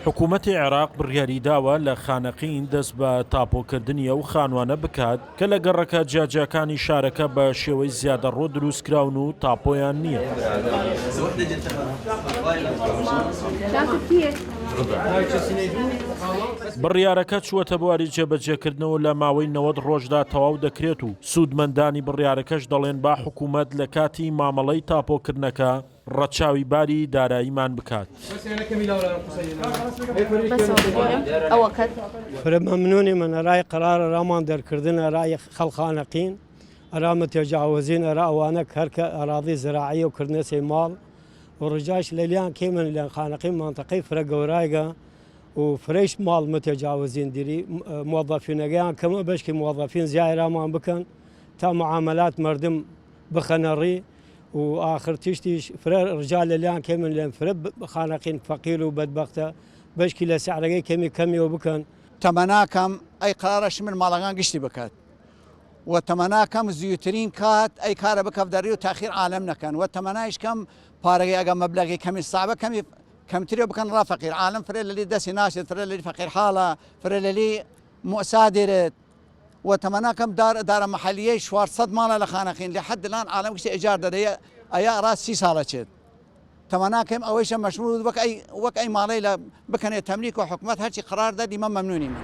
حکوومەتی عێراق بڕیاریداوە لە خانەقین دەست بە تاپۆکردنی ئەو خانوانە بکات کە لە گەڕەکە جیاجیاکانی شارەکە بە شێوەی زیادەڕۆ دروستکراون و تاپۆیان نییە. بڕیارەکە چووەتە بواری جێبەجێکردنەوە لە ماوەی 90 ڕۆژدا تەواو دەکرێت و سوودمەندانی بڕیارەکەش دەڵێن با حکوومەت لە کاتی مامەڵەی تاپۆکردنەکە ڕەچاوی باری داراییمان بکات. فرە مەمنونیمن ئەرای قەرار ئەرامان دەرکردن ئەرای خەڵق خانەقین ئەرا متەجاوزین ئەرا ئەوانە ک هەرکە ئەراضی زراعیە و کردنەسەی ماڵ و ڕجایش لەلیان کەیمن لەن خانەقین مەنتەقەی فرە گەورایگە و فرەیش ماڵ متەجاوزین دیری موەزەفینەگەیان کەمە بەشکی موەزەفین زیای ئەرامان بکەن تا معاملات مەردم بخەنە ڕی و ئاخر تشتیش فرە ڕجا لەلیان کەیمن لەن فرە خانەقین فەقیر و بەدبەختە بەشکی لە سعرەگەی کەمی کەمیەو بکەن. تەمەناکەم ئەی قەرارە شمل ماڵەگان گشتی بکات و تەمەناکەم زیوترین کات ئەی کارە بکەف دەری و تاخیر عالەم نەکەن و تەمەنایش کەم پارەگەی ئەگە مەبلەغی کەمی سەعبە کەمی کەمتریەو بکەن ڕا فەقیر عالەم فرە لەلی دەسی ناچێت فرە لەلی فەقیر حاڵە فرە لەلی مۆسا دێرێت و تەمەناکەم دار دارە مەحەلیەی 400 ماڵە لە خانەقین لە حد الان عالەم گشتی ئێجار دەدەیە ئەیا ڕا سی ساڵە چێت تەمەناکەم ئەوەیشە مەشمول وەک ئەی وەک ئەی ماڵەی لە بکەنێ تەملیک و حکومەت هەرچی قەرار دەر ئیمە مەمنونی من.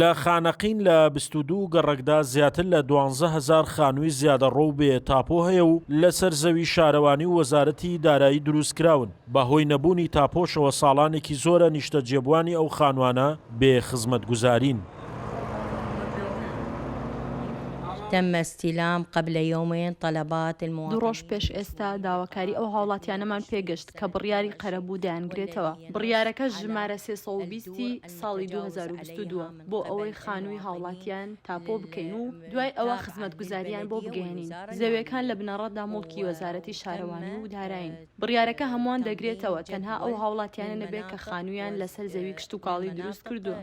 لە خانەقین لە 22 گەڕەکدا زیاتر لە 12 هەزار خانووی زیادەڕۆ و بێ تاپۆ هەیە و لەسەر زەوی شارەوانی و وەزارەتی دارایی دروستکراون، بەهۆی نەبوونی تاپۆشەوە ساڵانێکی زۆرە نیشتەجێبووانی ئەو خانووانە بێ خزمەتگوزارین. تم استلام قبل يومين طلبات دوو ڕۆژ المواطنين پێش ئێستا داواکاری ئەو هاوڵاتیانەمان پێگەشت کە بڕیاری قەرەبوو دەیانگرێتەوە، بڕیارەکەش ژمارە 320 ی ساڵی 2022 ە بۆ ئەوەی خانووی هاوڵاتیان تاپۆ بکەین و دوای ئەوە خزمەتگوزارییان بۆ بگەیەنین، زەویەکان لە بنەڕەتدا موڵکی وەزارەتی شارەوانی و دارایین. بڕیارەکە هەمووان دەگرێتەوە تەنها ئەو هاوڵاتیانە نەبێت کە خانوویان لەسەر زەوی کشتوکاڵی دروست کردووە.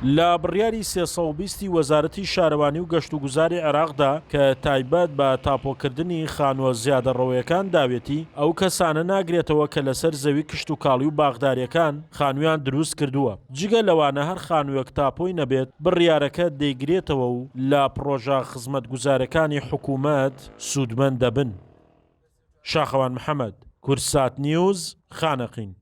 لە بڕیاری 320 ی وەزارەتی شارەوانی و گەشتوگوزاری عێراقدا کە تایبەت بە تاپۆکردنی خانووە زیادەڕەوەیەکان داوێتی، ئەو کەسانە ناگرێتەوە کە لەسەر زەوی کشتوکاڵی و باخدارییەکان خانوویان دروست کردووە، جگە لەوانە هەر خانووێک تاپۆی نەبێت بڕیارەکە دەیگرێتەوە و لە پڕۆژە خزمەتگوزارەکانی حکوومەت سوودمەند دەبن. شاخەوان محەمەد، کوردسات نیوز، خانەقین.